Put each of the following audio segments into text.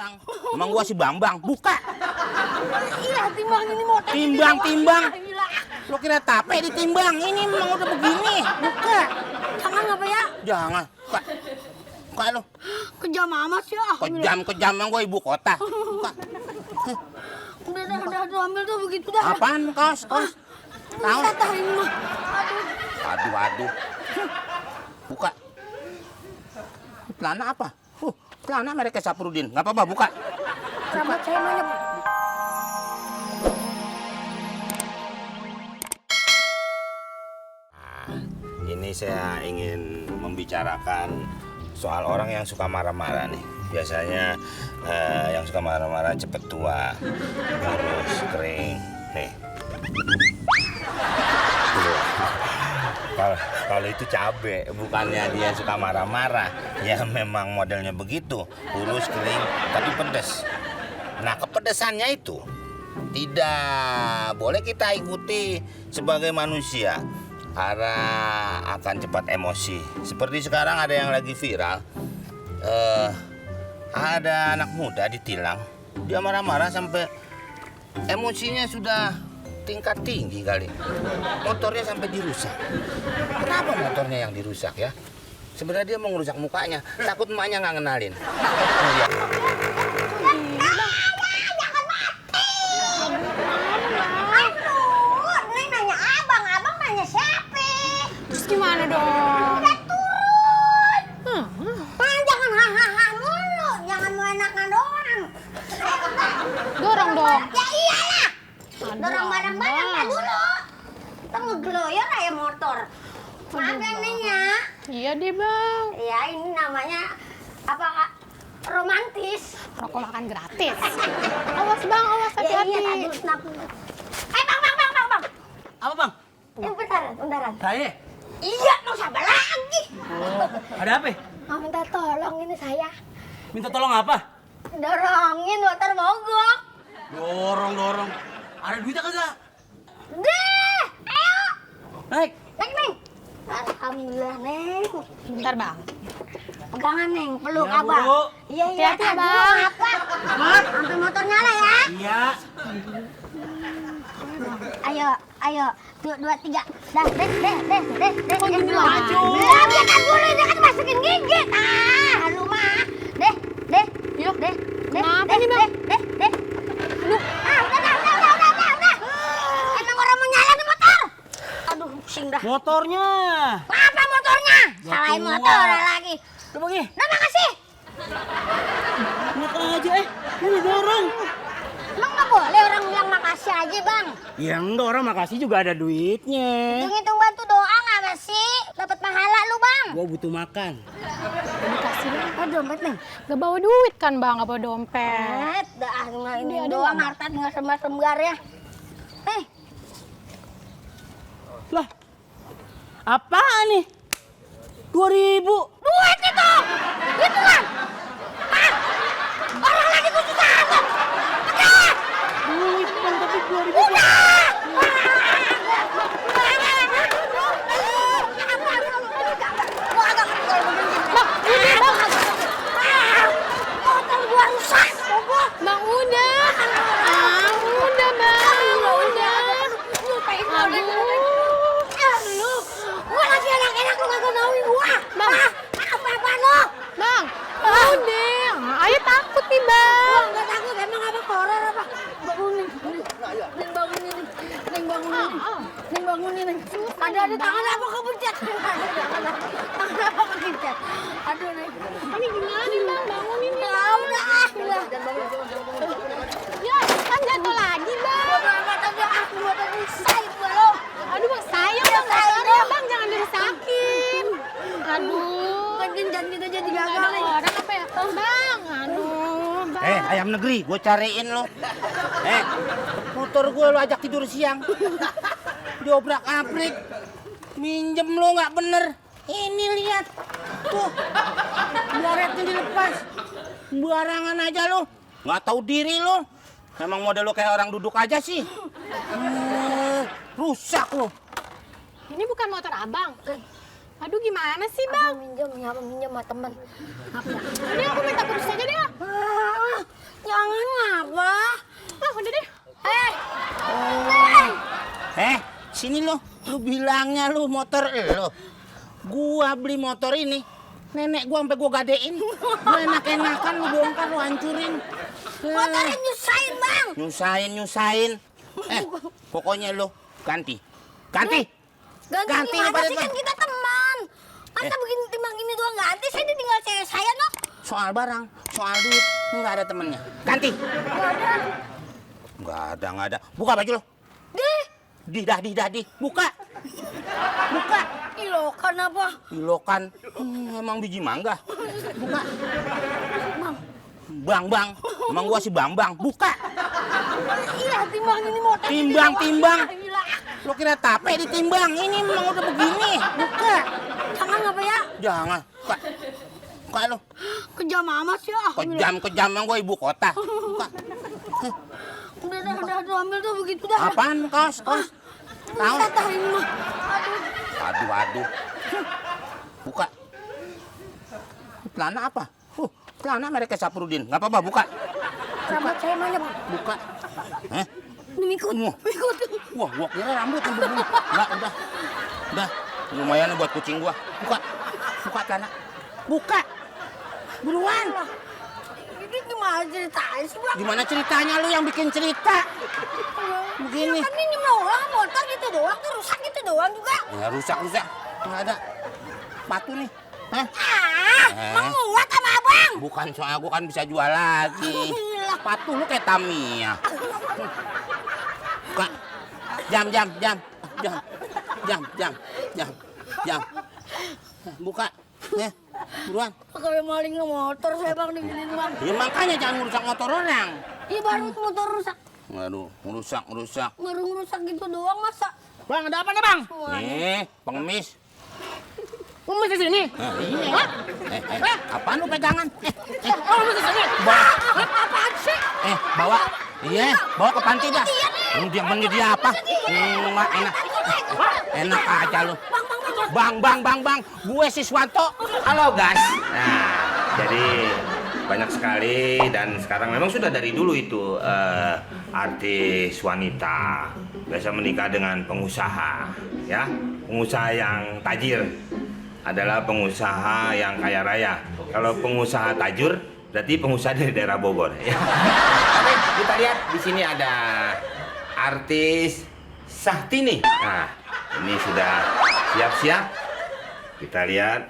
Bang. Emang gua si Bambang, buka. Iya, timbang ini motor. Timbang. Lo kira tape ditimbang, ini memang udah begini. Buka. Jangan apa ya? Jangan. Buka lo. Kejam amat sih ah. Kejam emang gua ibu kota. Buka. Udah ambil tuh begitu dah. Apaan kaos? Kaos. Tata ini mah. Aduh. Buka. Celana apa? Celana merek Saprudin. Nggak apa-apa, buka. Rambut saya banyak. Ini saya ingin membicarakan soal orang yang suka marah-marah nih. Biasanya yang suka marah-marah cepet tua, kurus, kering. Nih. Kalau itu cabe, bukannya dia suka marah-marah. Ya memang modelnya begitu, kurus, kering, tapi pedes. Nah, kepedesannya itu tidak boleh kita ikuti sebagai manusia. Karena akan cepat emosi. Seperti sekarang ada yang lagi viral. Ada anak muda ditilang. Dia marah-marah sampai emosinya sudah tingkat tinggi kali. Motornya sampai dirusak. Kenapa motornya yang dirusak ya? Sebenarnya dia mau ngerusak mukanya. Takut emaknya nggak kenalin. Oh, ya. Gimana dong? Udah turun. Jangan hahaha mulu, jangan mau enakan doang. Dorong dong. Ya iyalah. Aduh, Dorong barang-barang Abang. tak dulu. Kita ngegeloyor aja motor. Maaf ya Neng ya. Iya deh bang. Ya ini namanya apa Kak? Romantis. Rokok makan gratis. Awas bang, awas hati-hati. Iya, aduh, snap. Bang. Apa bang? Bentaran. Saya? Iya, mau siapa lagi? Oh, ada apa? Mau minta tolong ini saya. Minta tolong apa? Dorongin motor mogok. Dorong. Ada duitnya kagak? Deh, ayo. Naik. Naik, Neng. Alhamdulillah, Neng. Bentar bang. Pegangan, Neng. Peluk Ya, Abang. Bu. Iya, Hati-hati ya, aduh, Bang. Apa? Sampai motor nyala ya. Iya. Ayo. 2, 3. Dah, deh. Kok gini maju? Lah, biarkan dulu. Dia kan masukin gigi. Lu mah. Deh. Yuk. Deh. Kenapa nih, Bang? Deh. Aduh. Udah. Emang orang mau nyala nih motor? Aduh, pusing dah. Motornya. Apa motornya? Ya, Salahin tua. motor lagi. Coba gini. Nah, makasih. Enak aja Ini dorong. Emang nggak boleh orang bilang makasih aja, Bang? Ya enggak, orang makasih juga ada duitnya. Hitung bantu doa nggak sih? Dapat pahala lu, Bang. Gua butuh makan. Dikasih bang. Oh, dompet nih. Gak bawa duit kan bang, gak bawa dompet. Dah, ini Dia ada doang nggak? harta nggak sembar ya. Lah. Apaan nih? 2.000. Duit itu! Itu kan! Orang lagi kesusahan tuh! Duit bang, tapi 2.000. Udah! Motor gua rusak! Bang udah. Udah bang, udah. Lu, gua lagi enak-enak lu kagak nauin gua. Bang. Apa-apa lu? Bang, udah. Ayo takut nih bang. Gua nggak takut, emang apa horor apa? Bangunin. Neng bangunin. Ada tangan apa kepencet? Tangan apa kepencet? Aduh, Neng. Ini gimana nih bang, bangunin nih. Ya udah. Ya, kan jatuh lagi bang. Gua udah usai gua lo. Aduh bang, sayang bang, motornya bang, jangan dirusakin. Aduh. Kan kencan kita jadi Gak gagal ada nih. orang apa ya? Bang, aduh bang. Ayam negeri, gue cariin lo. Motor gue lo ajak tidur siang. Diobrak-abrik. Minjem lo nggak bener. Ini lihat. Tuh. Baretnya dilepas. Barangan aja lo. Nggak tahu diri lo. Memang model lo kayak orang duduk aja sih. Rusak lo. Ini bukan motor abang. Aduh gimana sih bang? Minjem sama temen. Ini aku minta putus aja deh. Ah, Jangan apa? Ah, udah deh. Sini lo bilangnya lu motor lo. Gua beli motor ini, nenek gua sampai gua gadein. Gua enak-enakan lu bongkar, lu hancurin. Motornya nyusahin, Bang. Nyusahin. Pokoknya lo ganti. Ganti Ganti gimana pada sih, kan kita teman. Masa begini timbang gini doang ganti? Saya ditinggal cewek saya, noh. Soal barang, soal duit, nggak ada temennya. Ganti. Nggak ada. Buka baju lo. Dah, buka. Ilokan apa? Ilokan, emang biji mangga. Buka. Bang. Emang gua si Bang. Buka. Iya, timbang ini motor. Timbang. Gila. Lo kira tape ditimbang? Ini memang udah begini. Buka. Jangan apa ya? Jangan. Buka lo. Kejam amat sih, ah. Kejam emang gua ibu kota. Buka. Udah ambil tuh begitu dah. Apaan kaos? Tahu? Bisa tahu ini mah. Aduh. Buka. Celana apa? Celana mereka Saprudin. Nggak apa-apa, buka. Rambut saya mana, Bang? Buka. Mikut. Wah, gua kira rambut yang berbulu. Nggak, udah. Lumayan buat kucing gua. Buka celana. Buka. Buruan. Ini gimana ceritanya sih, Bang? Gimana ceritanya lu yang bikin cerita? Begini. Ya kan ini doang, motor gitu doang, tuh rusak gitu doang juga. Ya rusak. Nggak ada. Sepatu nih. Menguat sama Abang. Bukan, soalnya gua kan bisa jual lagi. Gila. Sepatu lu kayak Tamiya. Buka. Jam. Buka. Buruan. Kayak maling motor saya, Bang, diginin, Bang. Ya makanya jangan ngerusak motor orang. Iya, baru motor rusak. Waduh, ngerusak. Baru ngerusak gitu doang, masa? Bang, ada apa nih, Bang? Nih, pengemis. Kamu di sini? Iya. Apaan lu pegangan? Oh, di sini. Apaan sih? Bawa. Iya, bawa ke panti dah. Dia apa? Enak aja lu. Bang. Gue Siswanto. Halo guys. Nah, jadi banyak sekali dan sekarang memang sudah dari dulu itu artis wanita biasa menikah dengan pengusaha, ya. Pengusaha yang tajir adalah pengusaha yang kaya raya. Kalau pengusaha tajur berarti pengusaha dari daerah Bogor. Ya. Oke, kita lihat di sini ada artis Sahtini. Nah, ini sudah siap-siap. Kita lihat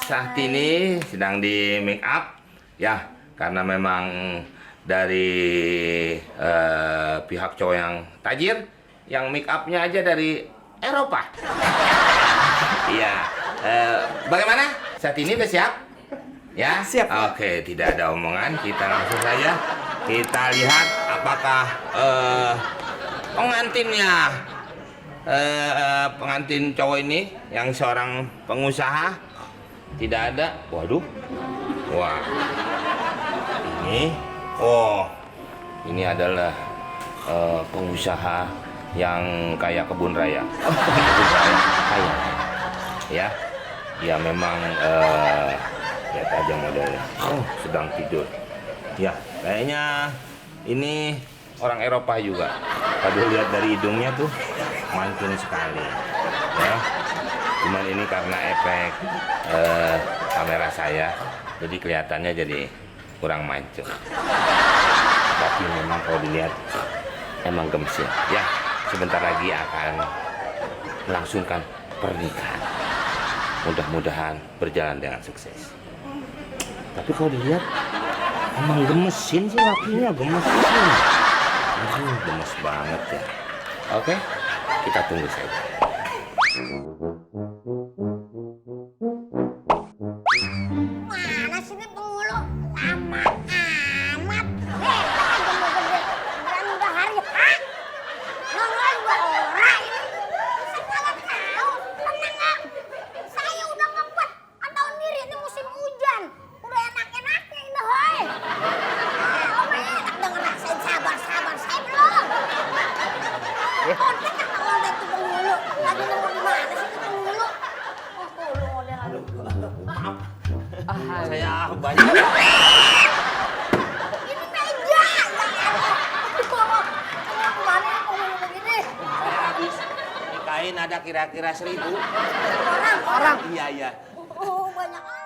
Sahtini sedang di make up, ya, karena memang dari pihak cowok yang tajir, yang make upnya aja dari Eropa. Iya. Bagaimana? Sahtini udah siap? Ya, Siap. Oke, tidak ada omongan, kita langsung saja kita lihat apakah pengantinnya, pengantin cowok ini yang seorang pengusaha tidak ada. Waduh, wah, ini adalah pengusaha yang kaya kebun raya. Kebun raya kaya, ya. Dia memang lihat aja modelnya. Sedang tidur. Ya, kayaknya ini orang Eropa juga. Kalau lihat dari hidungnya tuh mancung sekali. Ya. Cuman ini karena efek kamera saya, jadi kelihatannya jadi kurang mancung. Tapi memang kalau dilihat emang gemes ya. Ya, sebentar lagi akan melangsungkan pernikahan. Mudah-mudahan berjalan dengan sukses. Tapi kalau dilihat emang gemesin sih lakinya, gemesin. Gemes banget ya. Oke, kita tunggu saja. Mana sih ini penghulu? Lama amat. Tengah gede. Udah hari. Hah? Nongol dua orang ini. Segala tahu. Tenang nggak? Saya udah ngebuat. Tahu sendiri ini musim hujan. Udah enak-enaknya ini, hoi. Om enak dengan rasain sabar. Saya belum. Kontek kan kontek tuh penghulu. Lagi nemu di mana sih tuh penghulu? Penghulu model aduh. Saya banyak. Ini meja. ada kira-kira 1000. Orang. Iya, iya. Oh, banyak.